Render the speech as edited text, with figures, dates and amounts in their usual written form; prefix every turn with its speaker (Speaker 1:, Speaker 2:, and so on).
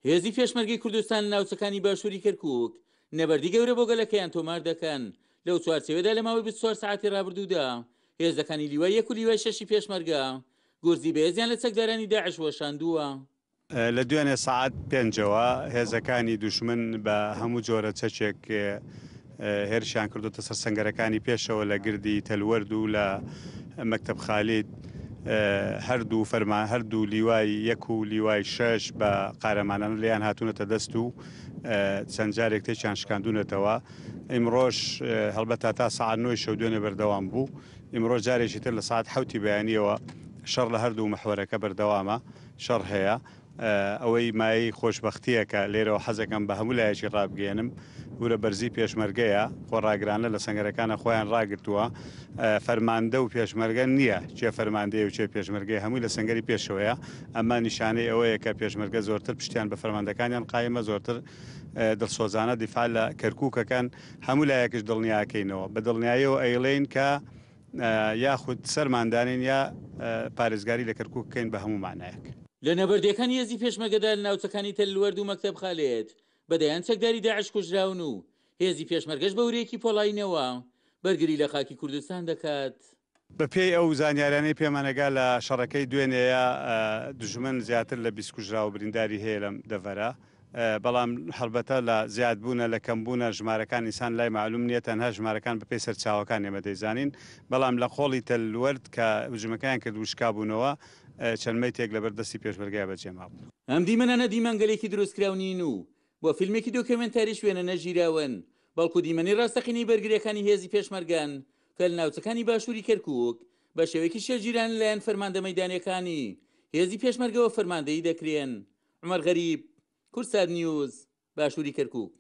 Speaker 1: هێزی پێشمەرگەی کوردستان لە ناوچەکانی باشووری کەرکووک نەبەردی گەورە بۆ گەلەکەیان تۆمار دەکەن، لەو چوارچێوەدا لە ماوەی 24 سەعاتی ڕابردوودا هێزەکانی لیوای یەک و لیوای شەشی پێشمەرگە گورزی بەهێزیان لە چەکدارانی داعش وەشاندووە.
Speaker 2: لە دوێنێ سەعات پێنجەوە هێزەکانی دوژمن بە هەموو جۆرە چەکێک هێرشیان کردوتە سەر سەنگەرەکانی پێشەوە لە گردی تەلوەرد و لە مەکتەب خالید هەردوو فەرمان هەردوو لیوای یەک و لیوای شەش بە قارەمانانە لێیان هاتوونەتە دەست و چەند جارێک تێکیان شکاندوونەتەوە. ئیمڕۆش هەڵبەتە تا سەعات نۆی شەو دوێنێ بەردەوام بوو. ئیمڕۆ جارێکی تر لە سەعات حەوتی بەیانییەوە شەڕ لە هەردوو محوەرەکە بەردەوامە، شەڕ هەیە. ئەوەی مایەی خۆشبەختییە کە لێرەوە حەزەکەم بە هەموو لایەکی ڕابگەیەنم، ورە بەرزی پێشمەرگەیە، خۆڕاگرانە لە سەنگەرەکانە خۆیان ڕاگرتووە، فەرماندە و پێشمەرگە نییە، کێ فەرماندەیە و کێ پێشمەرگەیە هەمووی لە سەنگەری پێشەوەیە، ئەمە نیشانەی ئەوەیە کە پێشمەرگە زۆرتر پشتیان بە فەرماندەکانیان قایمە، زۆرتر دڵسۆزانە دیفاع لە کەرکووک ئەکەن، هەموو لایەکش دڵنیا ئەکەینەوە، بە دڵنیاییەوە ئەیڵێین کە یاخود سەرمان دانێین یا پارێزگاری لە کەرکوک بکەین بە هەموو مانایەک.
Speaker 1: لە نەبەردیەکانی هێزی پێشمەرگەدا لە ناوچەکانی تەل الوەرد و مەکتەب خالد بە دەیان چەکداری داعش کوژراون و هێزی پێشمەرگەش بە ورەیەکی پۆڵایینەوە بەرگری لە خاکی کوردستان دەکات.
Speaker 2: بە پێی ئەو زانیاریانەی پێمان ئەگا لە شەڕەکەی دوێنێیا دوژمن زیاتر لە 20 کوژراو و برینداری هەیە لەم دەڤەرە. بەڵام هەڵبەتە لە زیاد بوونە لە کەم بوونە ژمارەکان ئینسان لای مەعلوم نیە تەنها ژمارەکان بەپێی سەرچاوەکان ئێمە دەیزانین بەڵام لە قۆڵی تەل وەرد کە هجومەکەیان کرد وشکابوونەوە چەند مەیتێک لەبەر دەستی پێشمەرگەیا بەجێ مابوو.
Speaker 1: ئەم دیمەنانە دیمەنگەلێکی دروستکراو نین و بۆ فیلمێکی دۆکیۆمێنتاریش وێنە نەگیراون، بەڵکو دیمەنی ڕاستەقینەی بەرگرییەکانی هێزی پێشمەرگەن کە لە ناوچەکانی باشووری کەرکووک بە شێوەیەکی شێلگیرانە لەلایەن فەرماندە مەیدانییەکانی هێزی پێشمەرگەوە فەرماندەیی دەکرێن. عومەر غەریب، کوردسات نیوز، باشووری کەرکووک.